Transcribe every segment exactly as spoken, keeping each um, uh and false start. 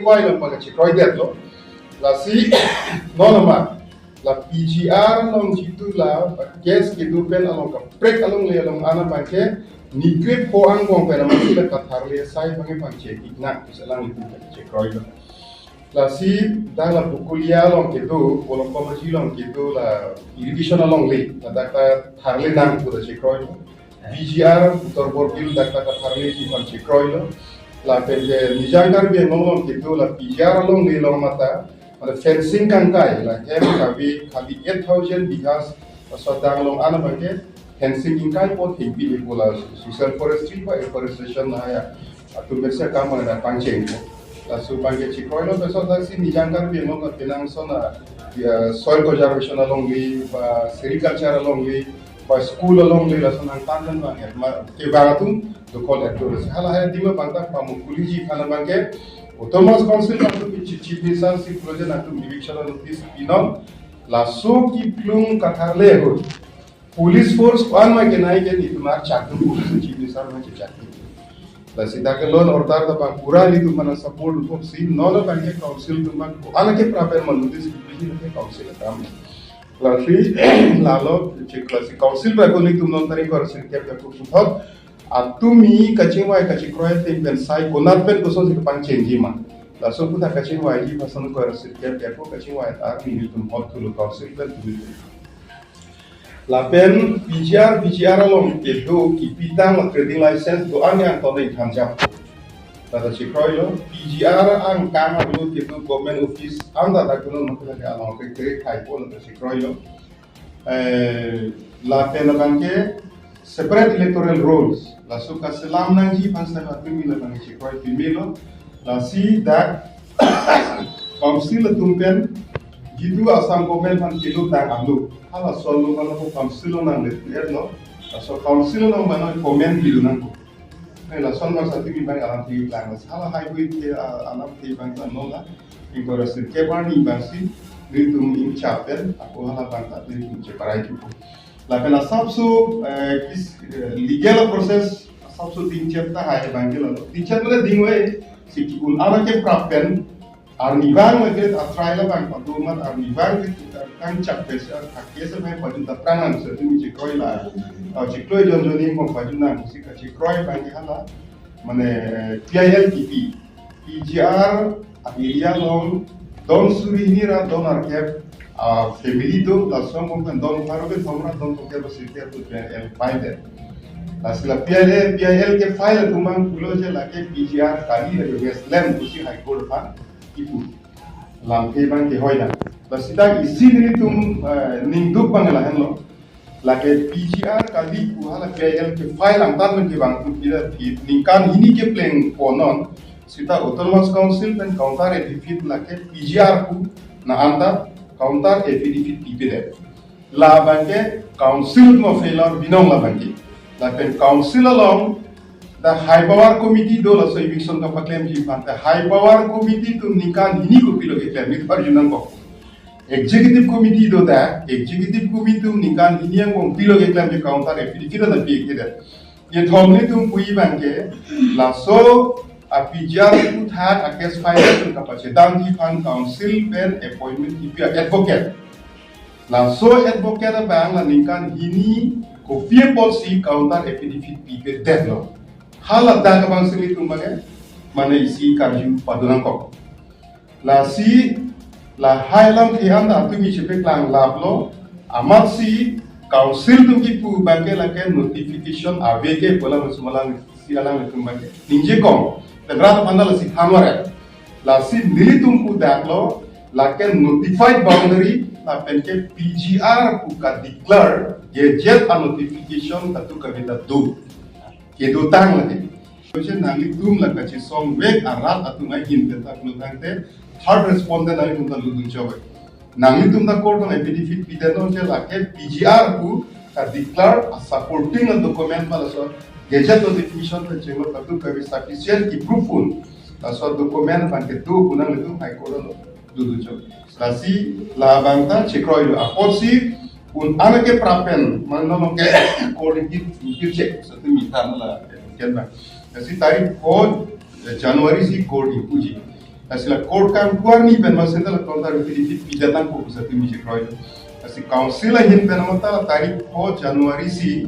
Wai lam pake chekroidetlo. Lasi non nama la P G R along jitu la case kedo pen along kaprek alongle along an abangke nikrip ko angbong pen amatsi la Katharli asai abangke pangchek-ik nang pusi alanglitum chekroilo. Lasi dak la Bokolia along kedo, Bolongkom Aji along kedo la irrigation alongle, ladak ta tharle nang pu ta chekroilo. P G R Uttar Borbil dak ta Katharli ji aphan chekroilo. Lapen ke Nijang Karbi Anglong along kedo la P G R alongle along mate, mate fencing kangkai, la hem kave khali eight thousand bighas, laso adang along an abangke fencing ingkai apot hingpi le pu la social forestry ba afforestation lahai atum pen si akam abang pangcheng. Laso abangke chekroilo. Laso athak si Nijang Karbi Anglong penang ason a, ya, soil conservation alongle ba sericulture alongle ba school alongle laso nangtan abang, ya, ma, kevang atum dokok et ro. Halahai adim abang ta pamukuliji aphan abangke Autonomous Council atum chief, chief minister si pulo je nangtum eviction notice pinon. Laso kiplung Katharli ahut police force ko-an ma kenai ke netum archak atum police chief minister ma chechak atum. Lasi dak ke law and order ta abang pura netum aphan support atum si non abangke council atum abang ko-an ke prapen ma notice kipi ke council akam. Lasi lalo chek lasi council abang ko netum non tarik ko sirkep ya ko puthot atum mi kachingvai kachikroi atum pen sai konat pen kosonsi kapangchengji ma. Laso puthot kachingvaiji pason ko sirkep ya ko kachingvai ta netum hot thulo council pen thulo. Lapen P G R, P G R along kedo kipitang la trading license do-an angton ingthan jap. Tata chekroilo, P G R angkang arlo kedo government office anta ta kuno nokla ke along ke kere khai po tata chekroilo. Eh, lapen abangke separate electoral rolls, laso kaselam nangji aphan sa atum mi labang chekroi pimelo. Lasi dak council atum pen jitu Assam government aphan kilo tang alo, hala solo mano ko council along nangle tuer lo. Laso council along mano comment bilo nangkok. Eh, lason abang sa atum mi abang alam tinggi lang. Halahai bui ke, ah, alam tinggi abang ta non la. Ingkoi ra sirkep arni abang si netum ingchap pen ako hala abang ta netum cheparai kipu. Lapen asapso, eh, kis, eh, legal process asapso dingchep tahai abangke lalo. Dingchep mane dingve si ki-un arlo ke prapen arnivang lake atrai labang padu mat arnivang ke kangchap pen si athak ke sampai pajun ta prang nang si atum chekroi la. Au chekroi jonjoni mo pajun nang si kachekroi abangke hala mane P I L kipi. P G R a-area along don suri hini ra don arkep a-family do, laso angbong pen don pharo kethom ra don thomkep ra sirkep atum P I L file det. Lasi la P I L, P I L kefile atum abang pulo je lake P G R kali lake wasteland pusi High Court aphan kipu. Lamthe abang kehoi nang. Lasi dak isi nelitum, eh, ningduk abang lahenlo. Lake P G R kali pu hala P I L kefile angtan pen kevang atum pira pi ningkan hini kepleng ponon seta Autonomous Council pen counter affidavit lake P G R pu na anta counter affidavit pipedet. Labangke council mo failure binong labangke. Lapen council along the high power committee do laso eviction kapaklemji aphan. The high power committee atum ningkan hini kopilo keklem, nelitum arju nangkok. Executive committee do ta, executive committee atum ningkan hini angbong pilo keklem je counter affidavit ta pi kedet. Kethom nelitum puji abangke, laso a-P G R pu thak a-case file atum kapachedamji aphan council pen appointment kipi a-advocate. Laso advocate abang la ningkan hini kopi apotsi counter affidavit pipedetlo. Hala dak abang si nelitum abangke, mane isi karju padu nangkok. Lasi lahai lamthe anta atum mi chepeklang laplo, amatsi council atum kipu abangke lake notification ave ke pu alam sumalang si alanglitum abangke ningje kong, pen rat aphan ta lasi thanware. Lasi nelitum pu daklo, lake notified boundary, lapen ke P G R pu kadeclare gazette a-notification katu kaveta do. Kedotang lake. Koshe nanglitum la kachesongvek arat atum ahin pen ta pulo tangte third respondent nanglitum ta ludun chobei. Nanglitum ta court along affidavit pidet non je lake P G R pu kadeclare a-supporting a-document ba laso gazette notification pen chenglo katu kave sufficient ki-proof un. Laso document abangke do pu nanglitum High Court along ludun chok. Lasi labang ta chekroilo apotsi un-an ke prapen, mane non ke court ingkir, ingkirchek, so tu mita la ken ba. Lasi tarik four January si court ingpuji. Lasi la court kangpu arni pen ma seta la counter affidavit pidet nangpo pusi tumi chekroi. Lasi council ahin pen ma ta tarik pho January si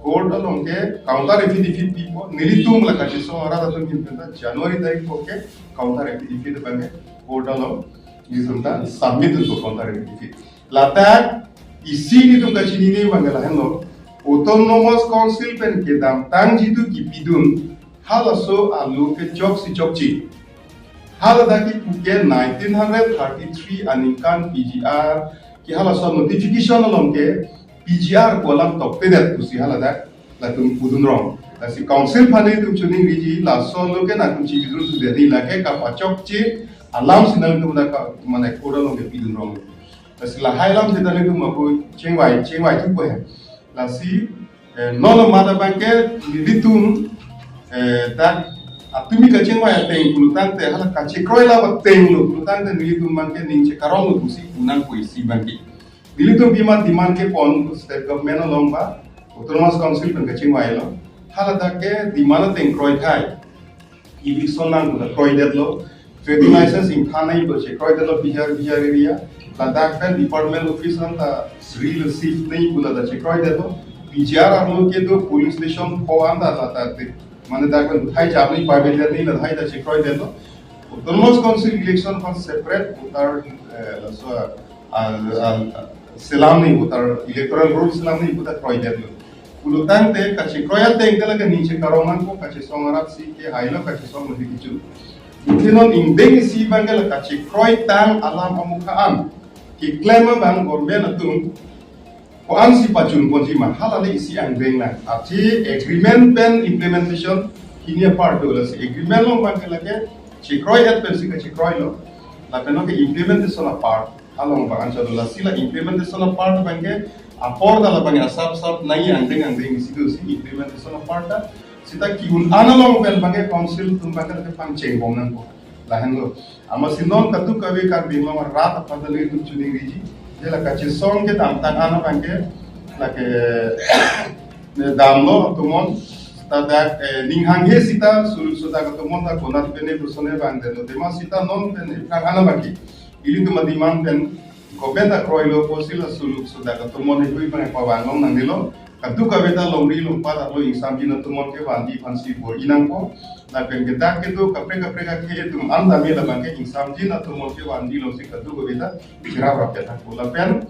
court along ke counter affidavit pipo, nelitum la kachesong arat atum ahin pen ta January tarik pho ke counter affidavit abang ke court along nelitum ta submit unpo counter affidavit. Ladak isi nelitum kachinine abang ke lahenlo, Autonomous Council pen kedamtang jitu kipidun halaso alu ke chokche chokche. Haladak kipu ke nineteen hundred thirty-three aningkan P G R ke halaso notification along ke P G R pu alam toktedet pusi haladak latum pudunrong. Lasi council aphan nelitum chiningriji, laso alu ke nangtum chipidun sudet, lake kapachokche alam si nangtum dak ka mane court along ke pidunrong. Lasi lahai alam seta nelitum apu chingvai chingvai thupo he. Lasi eh, non amat abang ke nelitum eh, dak atumi kachingvai ateng pulotangte, hala kachekroi la ateng lo pulotangte nelitum abang ke ning chekarong lo pusi pu nangpo isi abang ke. Nelitum pima demand kepon state government along ba Autonomous Council pen kachingvailo. Haladak ke demand ateng kroikhai. Eviction nangpo ta kroidetlo. Trading license ingthan nangpo ta chekroidetlo Bijar Bijar area. Ladak pen department office anta seal shift nangpo ta chekroidetlo. P G R arlo kedo polling station pho anta ladak te. Mane dak pen thai jam nangpo, pen nangpo, lahai ta chekroidetlo. Autonomous Council election aphan separate voter eh, laso ah, ah, selam nangpo ta, electoral roll selam nangpo ta kroidetlo. Pulotangte kachekroi ateng ke lake ning chekarong nangpo, kachesong arat si kehailo, kachesong mati kichu. Mungkin non ingdeng isi abang ke la kachekroitang alam amukha an keklem abang government atum ko-an si pachun ponji ma, hala le isi angdeng lang. Achi agreement pen implementation hini apar do. Lasi agreement along abang ke lake chekroi-et pensi kachekroilo. Lapen ke implementation apar along abang anchot do. Lasi la implementation apar abang ke apor ta labang asap sap nai angdeng angdeng isi do si implementation apar ta seta ki-un an along pen abang ke council atum abang ke pangchengbom nangpo. Lahenlo. Amatsi non kadokave Karbi Anglong arat aphan ta nelitum chiningriji. Je la kachesong kedamtang an abang ke lake ne damlo atomon, seta dak eh, ning hanghe seta suluk sodak atomon ta konat pen ne pusone abang detlo. Tema seta non pen ne kang an abang ke ilitum ademand pen government ta kroilo pusi la suluk sodak atomon ne hui abang pavang long nangnelo. Kadokave ta longri longpat arlo ingsamjin atomon kevanji aphansi bor-i nangpo. Lapen ke dak kedo kaprek kaprek akhei atum an dame labang ke ingsamjin atomon kevanji alongsi kadokave ta cherap rap thakpo. Lapen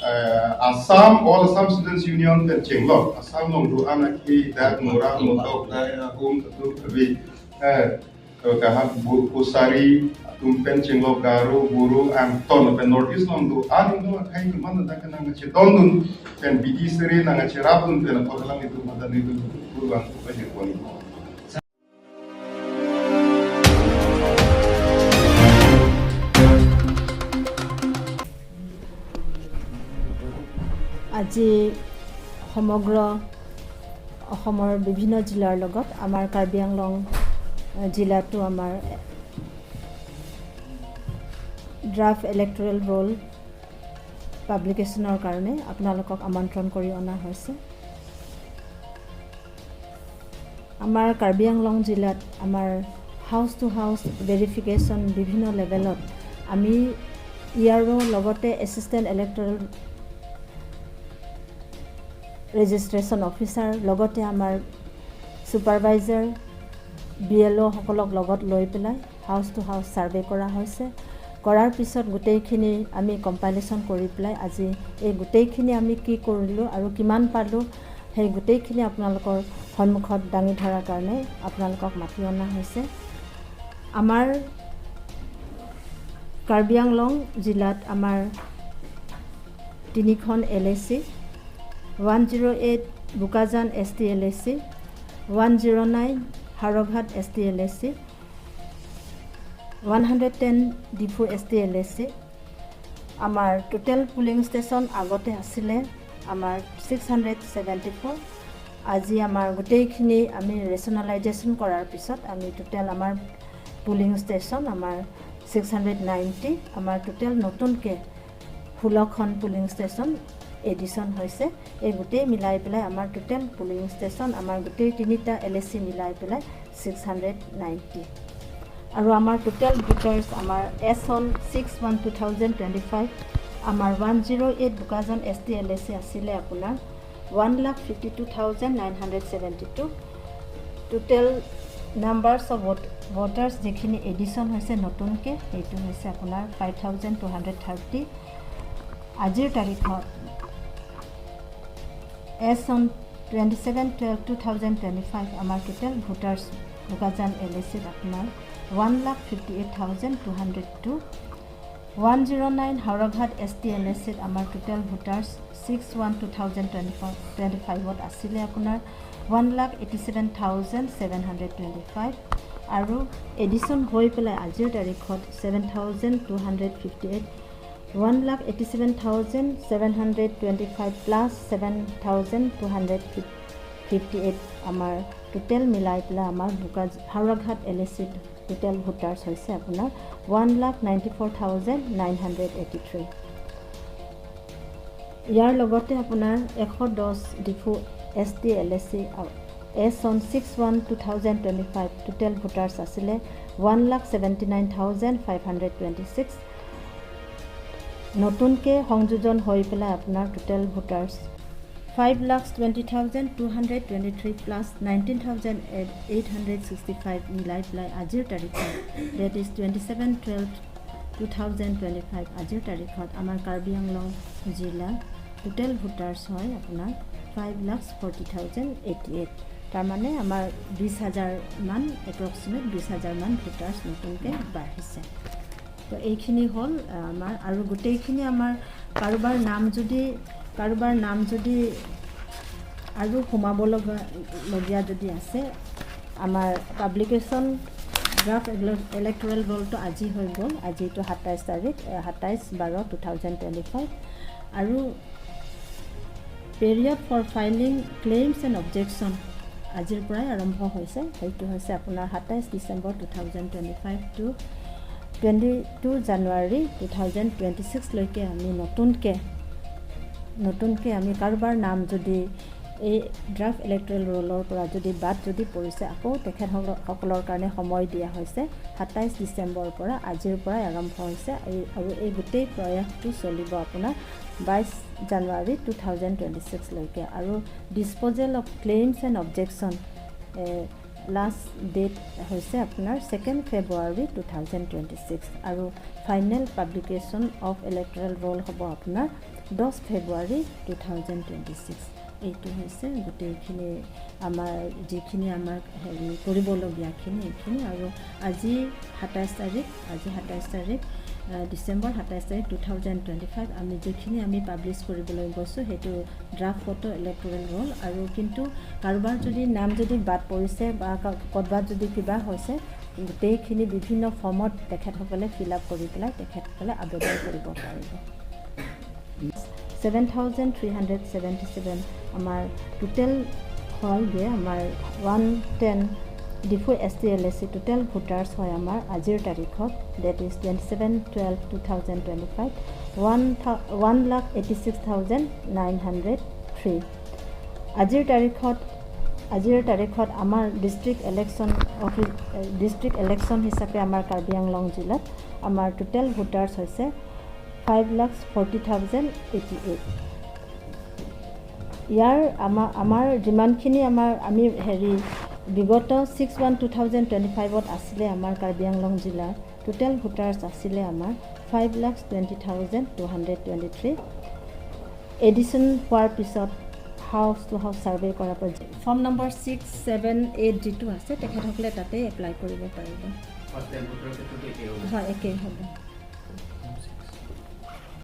eh, Assam, All Assam Students Union pen chenglok Assam along do-an akhei dak Mora, Motok, Dai, Ahom, kadokave eh, Kehak, Bu- Kachari atum pen chenglok Garo, Boro, Angton pen North East along do-an Indo akhei atum an dak nangkachedondun pen bidi sere nangkacherapdun pen apor alam itum mata nelitum kurang pen poni. আজি সমগ্ৰ অসমৰ বিভিন্ন জিলাৰ লগত আমাৰ কাৰ্বি আংলং, আহ, জিলাতো আমাৰ draft electoral roll পাব্লিকেশ্যনৰ কাৰণে আপোনালোকক আমন্ত্ৰণ কৰি অনা হৈছে। আমাৰ কাৰ্বি আংলং জিলাত আমাৰ হাউচ টু হাউচ ভেৰিফিকেশ্যন বিভিন্ন লেভেলত আমি ই আৰ অ' লগতে এছিষ্টেণ্ট ইলেক্টৰেল ৰেজিষ্ট্ৰেশ্যন অফিচাৰ লগতে আমাৰ ছুপাৰভাইজাৰ, বি এল অ'সকলক লগত লৈ পেলাই হাউচ টু হাউচ ছাৰ্ভে কৰা হৈছে। কৰাৰ পিছত গোটেইখিনি আমি কম্পাইলেশ্যন কৰি পেলাই আজি এই গোটেইখিনি আমি কি কৰিলোঁ আৰু কিমান পালোঁ, সেই গোটেইখিনি আপোনালোকৰ সন্মুখত দাঙি ধৰাৰ কাৰণে আপোনালোকক মাতি অনা হৈছে। আমাৰ কাৰ্বি আংলং জিলাত আমাৰ তিনিখন এল A C, one zero' eight Bokajan S T L A C, one zero' nine হাৰঘাট এছ T L A C, one hundred ten Diphu S T L A চি। আমাৰ টোটেল পুলিং ষ্টেচন আগতে আছিলে আমাৰ ছিক্স হাণ্ড্ৰেড ছেভেণ্টি ফ'ৰ। আজি আমাৰ গোটেইখিনি আমি ৰেচনেলাইজেশ্যন কৰাৰ পিছত আমি টোটেল আমাৰ পুলিং ষ্টেচন আমাৰ ছিক্স হাণ্ড্ৰেড নাইণ্টি, আমাৰ টোটেল নতুনকৈ ষোল্লখন পুলিং ষ্টেচন এডিশ্যন হৈছে। এই গোটেই মিলাই পেলাই আমাৰ টোটেল পুলিং ষ্টেচন আমাৰ গোটেই তিনিটা এল এ চি মিলাই পেলাই ছিক্স হাণ্ড্ৰেড নাইণ্টি। আৰু আমাৰ টোটেল ভোটাৰ্ছ আমাৰ as on six one two thousand twenty five আমাৰ one zero' eight Bokajan S T L A C আছিলে আপোনাৰ one lakh fifty two thousand nine hundred seventy two. Total numbers of vote voters যিখিনি addition হৈছে নতুনকৈ, সেইটো হৈছে আপোনাৰ five thousand two hundred thirty. আজিৰ তাৰিখত as on twenty seven twelve two thousand twenty five আমাৰ total voters Bokajan L A চিত আপোনাৰ one lakh fifty eight thousand two hundred two. One zero' nine Howraghat S T L A চিত আমাৰ total voters six one two thousand twenty five twenty ফাইভত আছিলে আপোনাৰ one lakh eighty seven thousand seven hundred twenty five. আৰু addition হৈ পেলাই আজিৰ তাৰিখত seven thousand two hundred fifty eight, one lakh eighty seven thousand seven hundred twenty five plus seven thousand two hundred fifty eight আমাৰ total মিলাই পেলাই আমাৰ বোকা হাওৰাঘাট এল এ চিত টোটেল ভোটাৰ্ছ হৈছে আপোনাৰ one lakh ninety four thousand nine hundred eighty three. ইয়াৰ লগতে আপোনাৰ এশ দহ Diphu S T L A C as on six one two thousand twenty five total voters আছিলে one lakh seventy nine thousand five hundred twenty six. নতুনকৈ সংযোজন হৈ পেলাই আপোনাৰ total voters five lakh twenty thousand two hundred twenty three plus nineteen thousand eight hundred sixty five মিলাই পেলাই আজিৰ তাৰিখত, date is twenty seven twelve two thousand twenty five, আজিৰ তাৰিখত আমাৰ কাৰ্বি আংলং জিলা টোটেল ভোটাৰ্ছ হয় আপোনাৰ five lakh forty thousand eighty eight. তাৰমানে আমাৰ বিছ হাজাৰমান, এপ্ৰক্সিমেট বিছ হাজাৰমান ভোটাৰ্ছ নতুনকৈ বাঢ়িছে। তো এইখিনি হ'ল, আহ, আমাৰ আৰু গোটেইখিনি আমাৰ কাৰোবাৰ নাম যদি, কাৰোবাৰ নাম যদি আৰু সোমাব লগা, লগীয়া যদি আছে, আমাৰ পাব্লিকেশ্যন ড্ৰাফ্ট ইলেক্টৰেল ৰোলটো আজি হৈ গ'ল। আজি এইটো সাতাইছ তাৰিখ, আহ, সাতাইছ বাৰ টু থাউজেণ্ড টুৱেণ্টি ফাইভ। আৰু Period for filing claims and objection আজিৰ পৰাই আৰম্ভ হৈছে। সেইটো হৈছে আপোনাৰ সাতাইছ December two thousand twenty five to twenty two January two thousand twenty ছিক্সলৈকে আমি নতুনকৈ, নতুনকৈ আমি কাৰোবাৰ নাম যদি এই ড্ৰাফ্ট ইলেক্টৰেল ৰোলৰ পৰা যদি বাদ যদি পৰিছে, আকৌ তেখেতসকলৰ কাৰণে সময় দিয়া হৈছে সাতাইছ ডিচেম্বৰৰ পৰা, আজিৰ পৰাই আৰম্ভ হৈছে। এই, আৰু এই গোটেই প্ৰয়াসটো চলিব আপোনাৰ বাইছ জানুৱাৰী টু থাউজেণ্ড টুৱেণ্টি ছিক্সলৈকে। আৰু disposal of claims and objection last date হৈছে আপোনাৰ second February two thousand twenty six আৰু final publication of electoral roll হ'ব আপোনাৰ দহ February two thousand twenty six. এইটো হৈছে গোটেইখিনি আমাৰ যিখিনি আমাৰ হেৰি কৰিবলগীয়াখিনি এইখিনি। আৰু আজি সাতাইছ তাৰিখ, আজি সাতাইছ তাৰিখ, আহ, ডিচেম্বৰ সাতাইছ তাৰিখ টু থাউজেণ্ড টুৱেণ্টি ফাইভ, আমি যিখিনি আমি পাব্লিছ কৰিবলৈ গৈছোঁ সেইটো ড্ৰাফ্ট ফটো ইলেক্টৰেল ৰোল। আৰু কিন্তু কাৰোবাৰ যদি নাম যদি বাদ পৰিছে বা কা-, ক'ৰবাত যদি কিবা হৈছে, গোটেইখিনি বিভিন্ন ফৰ্মত তেখেতসকলে ফিল আপ কৰি পেলাই তেখেতসকলে আবেদন কৰিব পাৰিব। Seven thousand three hundred seventy seven আমাৰ টোটেল হয়গৈ, আমাৰ one ten Diphu S T L A C total voters হয় আমাৰ আজিৰ তাৰিখত, date is twenty seven twelve two thousand twenty five, one থা-, one lakh eighty six thousand nine hundred three. আজিৰ তাৰিখত, আজিৰ তাৰিখত আমাৰ district election office, district election হিচাপে আমাৰ কাৰ্বি আংলং জিলাত আমাৰ টোটেল ভোটাৰ্ছ হৈছে five lakh forty thousand eighty eight. ইয়াৰ আমাৰ, আমাৰ যিমানখিনি আমাৰ, আমি হেৰি বিগত six one two thousand twenty ফাইভত আছিলে আমাৰ কাৰ্বি আংলং জিলাৰ টোটেল ভোটাৰ্ছ আছিলে আমাৰ five lakh twenty thousand two hundred twenty three. Addition হোৱাৰ পিছত হাউচ টু হাউচ ছাৰ্ভে কৰাৰ পৰা form number six seven eight যিটো আছে তেখেতসকলে তাতেই এপ্লাই কৰিব পাৰিব। ফাৰ্ষ্ট টাইম ভোটাৰৰ ক্ষেত্ৰতো একেই হ'ব। হয়, একেই হ'ব।